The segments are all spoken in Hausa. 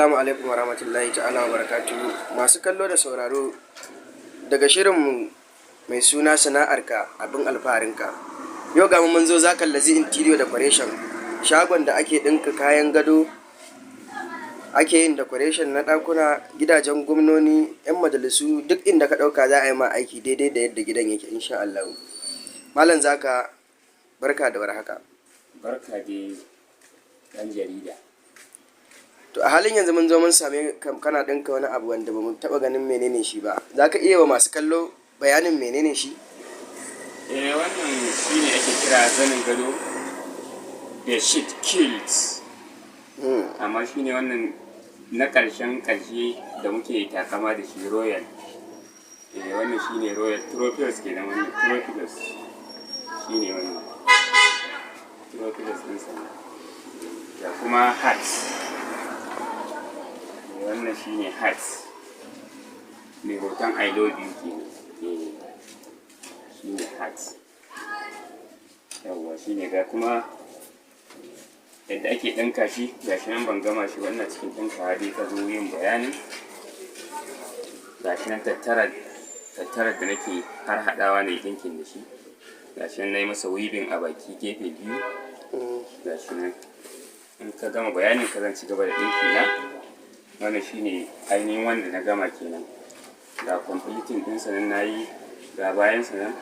Assalamu alaikum warahmatullahi ta'ala wa barakatuhu. Masu kallo da sauraro, daga shirinmu mai suna Sana'arka Abin Alfaharinka. Yau ga mu mun zo Zaka Lazi Interior Decoration, shagon da ake ɗinka kayan gado, ake yin decoration na ɗakuna, gidajen gwamnoni, 'yan majalisu, duk inda ka ɗauka za a yi ma aiki daidai da yadda gidan yake, insha Allahu. Malam Zaka, barka da warhaka. Barka dai, ɗan jarida. To, a halin yanzu mun zo mun same kana ɗinka wani abu wanda bamu taɓa ganin menene shi ba. Za ka iya wa masu kallo bayanin menene shi? Eh, wannan shi ne ake kira zanin gado, bedsheet quilt. Amma shi ne wannan na ƙarshen ƙarshe da muke takama da shi, royal. Eh, wannan shi ne royal throw pillows kenan. Wannan throw pillows shi ne, wannan throw pillows ɗinsa ne. Da kuma heart. Wannan shi ne heart mai hoton "I love you" kenan. Eh, shi ne heart. Yawwa, shi ne. Ga kuma yadda ake ɗinka shi. Ga shi nan ban gama shi ba, ina cikin ɗinkawa dai ka zo yin bayanin. Ga shi nan tattarar tattarar da nake har haɗawa na yi ɗinkin da shi. Ga shi nan na yi masa weaving a baki gefe biyu. Ga shi nan, in ka gama bayanin ka, zan ci gaba da ɗinki na. Wannan shi ne ainihin wanda na gama kenan. Ga completing ɗinsa nan na yi, ga bayansa nan,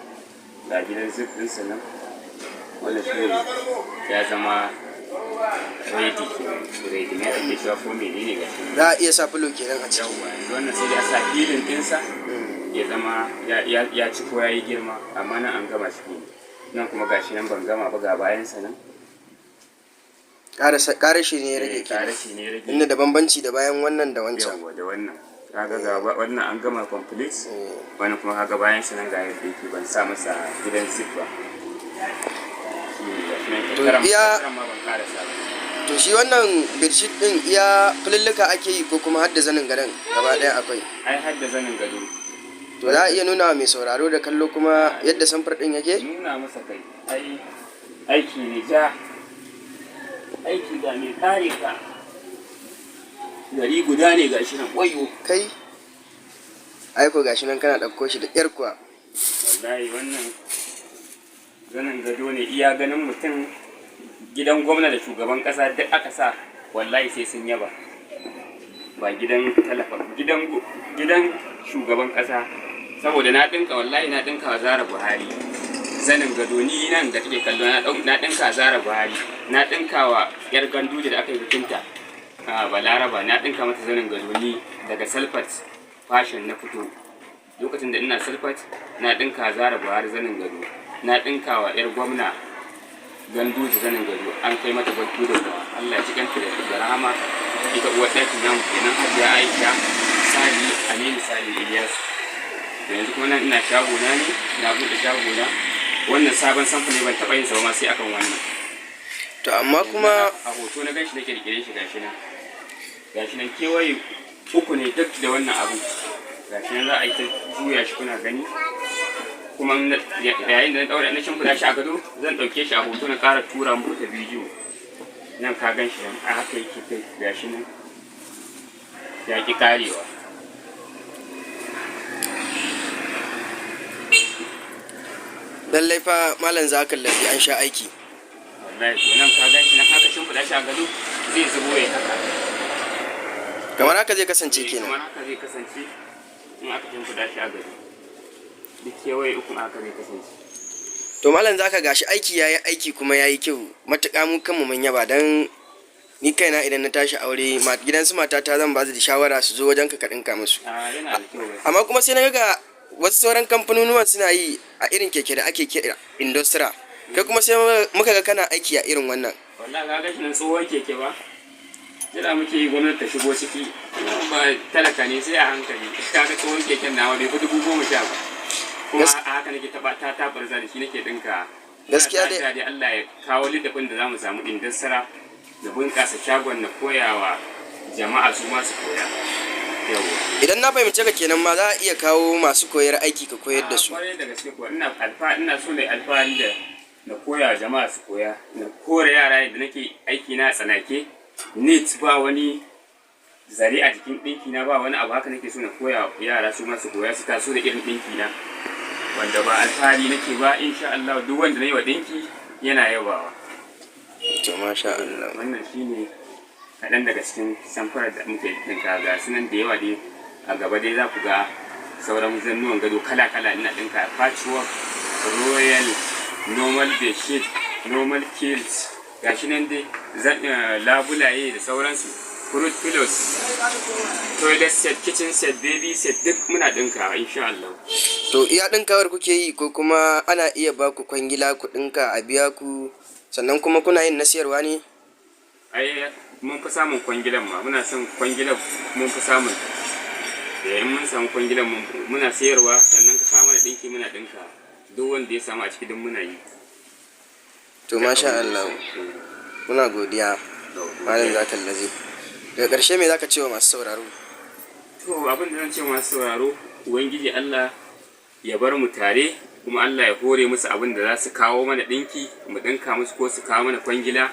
ga gidan zip ɗinsa nan. Wannan shi ne ya zama ready kenan, ready ne ake cewa ko menene, ga shi nan. Za a iya sa filo kenan a ciki. Yawwa, yanzu wannan sai dai a sa filling ɗinsa ya zama ya ci ko ya yi girma, amma nan an gama shi kenan. Nan kuma ga shi nan ban gama ba, ga bayansa nan. Ƙarashi ne ya rage kenan. Ƙarashi ne ya rage. Inda da bambanci da bayan wannan da wancan. Yawwa, da wannan kaga ga wannan an gama complete. Wannan kuma kaga bayan sa nan, ga yadda yake, ban sa masa gidan zip ba. Shi ne ga shi nan. To, tattaran ma ban karasa ba. To, shi wannan bedsheet din iya fululluka ake yi ko kuma har da zanin gadon gaba ɗaya akwai? Ai har da zanin gado. To, za a iya nuna wa mai sauraro da kallo kuma yadda samfur ɗin yake? Nuna masa kai, ai aiki ne ja, aiki ga mai kare ka, gari guda ne. Ga shi nan, wayo! Kai, aiko gashi nan kana ɗauko shi da ƙyar kuwa. Wallahi wannan zanin gado ne, iya ganin mutum. Gidan gwamna da shugaban kasa duk aka sa, wallahi sai sun yaba. Ba gidan talaka, gidan shugaban kasa, saboda na dinka, wallahi na dinka wa Zara Buhari zanin gado. Ni nan da kake kallo, na dinka Zara Buhari, na dinka wa yar Ganduje da aka yi bikinta a Balaraba, na dinka mata zanin gado. Ni daga Salfat Fashion na fito. Lokacin da ina Salfat, na dinka Zara Buhari zanin gado, na dinka wa yar gwamna Ganduje zanin gado, an kai mata gudunmawa. Allah ya ci kanta da rahama, ita uwar ɗakin namu kenan, Hajiya Aisha Sali Aminu Sali Ilyasu. To, yanzu kuma nan ina shago na ne, na buɗe shago na. Wannan sabon samfur ne, ban taɓa yin sa ba ma sai akan wannan. To, amma kuma a hoto na ganshi na kirkire shi. Gashi nan, gashi nan, kewaye uku ne duk da wannan abu. Gashi nan za a yi ta juya shi, kuna gani. Kuma yayin da na daura, na shimfiɗa shi a gado, zan ɗauke shi a hoto na ƙara tura muku ta bidiyo. Nan ka gan shi nan, a haka yake kai. Gashi nan ya ƙi ƙarewa. Lallai fa, Malam Zaka Lazi, an sha aiki. Wallahi, to nan ka gan shi nan, haka shimfiɗa shi a gado zai zubo ya haka. Kamar haka zai kasance kenan. Kamar haka zai kasance in aka shimfiɗa shi a gado, duk kewaye uku haka zai kasance. To, Malam Zaka, gashi aiki yayi aiki kuma yayi kyau matuƙa. Mu kanmu mun yaba, dan ni kaina idan na tashi aure, gidan su matata zan ba su da shawara su zo wajen ka, ka ɗinka musu. A, yana da kyau gaskiya. Amma kuma sai na ga wasu sauran kamfanonuwan suna yi a irin keke da ake kira industrial, kai kuma sai muka ga kana aiki a irin wannan. Wallahi ka ga shi nan, tsohon keke ba. Jira muke yi gwamnati ta shigo ciki. Ba talaka ne, sai a hankali. Ka ga tsohon keken nawa bai fi 10,000 ba, kuma a haka nake taɓa ta tabarza da shi nake ɗinka. Gaskiya dai Allah ya kawo littafin da zamu samu industry da bunƙasa shagon, na koyawa jama'a su ma su koya. Yawwa. Idan na fahimce ka kenan ma, za a iya kawo masu koyar aiki ka koyar da su. Kwarai da gaske kuwa, ina so na alfahari da na koya jama'a su koya, na kore yara yadda nake aiki na tsanake, neat, ba wani zare a jikin ɗinki na, ba wani abu. Haka nake so na koya wa yara, su ma su koya, su taso da irin ɗinki na, wanda ba alfahari nake ba. Insha Allah duk wanda na yi wa ɗinki yana yabawa. To, masha Allah. Wannan shine kaɗan daga cikin samfurar da muke ɗinka. Ga su nan da yawa dai. A gaba dai za ku ga sauran zannuwan gado kala-kala. Ina ɗinka patchwork, royal, normal bedsheet, normal quilt, gashi nan dai, labulaye da sauransu, fruit pillows, toilet set, kitchen set, baby set, duk muna ɗinka insha Allah. To, iya ɗinkawar kuke yi ko kuma ana iya ba ku kwangila ku ɗinka a biya ku? Sannan kuma kuna yin na siyarwa ne? Ai mun fi samun kwangilan ma. Muna son kwangilan, mun fi samun da in mun samu kwangilan muna sayarwa. Sannan ka kawo mana ɗinki muna ɗinka. Duk wanda ya samu a ciki duk muna yi. To, masha Allah. Muna godiya, Malam Zakan Lazi. Daga ƙarshe, me zaka ce wa masu sauraro? To, abin da zan ce masu sauraro, Ubangiji Allah ya bar mu tare, kuma Allah ya hore musu abin da za su kawo mana ɗinki mu ɗinka musu, ko su kawo mana kwangila,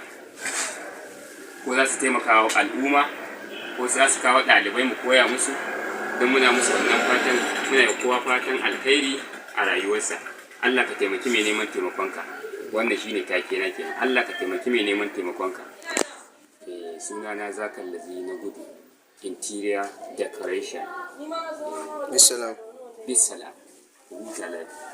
ko za su taimaka wa al'umma, ko za su kawo ɗalibai mu koya musu. Don muna musu wannan fatan. Muna yi kowa fatan alkhairi a rayuwarsa. Allah ka taimaki mai neman taimakonka. Wannan shine take na kenan. Allah ka taimaki mai neman taimakonka. Eh, sunana Zakan Lazi na Gudu Interior Decoration. Bisalam. Bisalam, huta lafiya.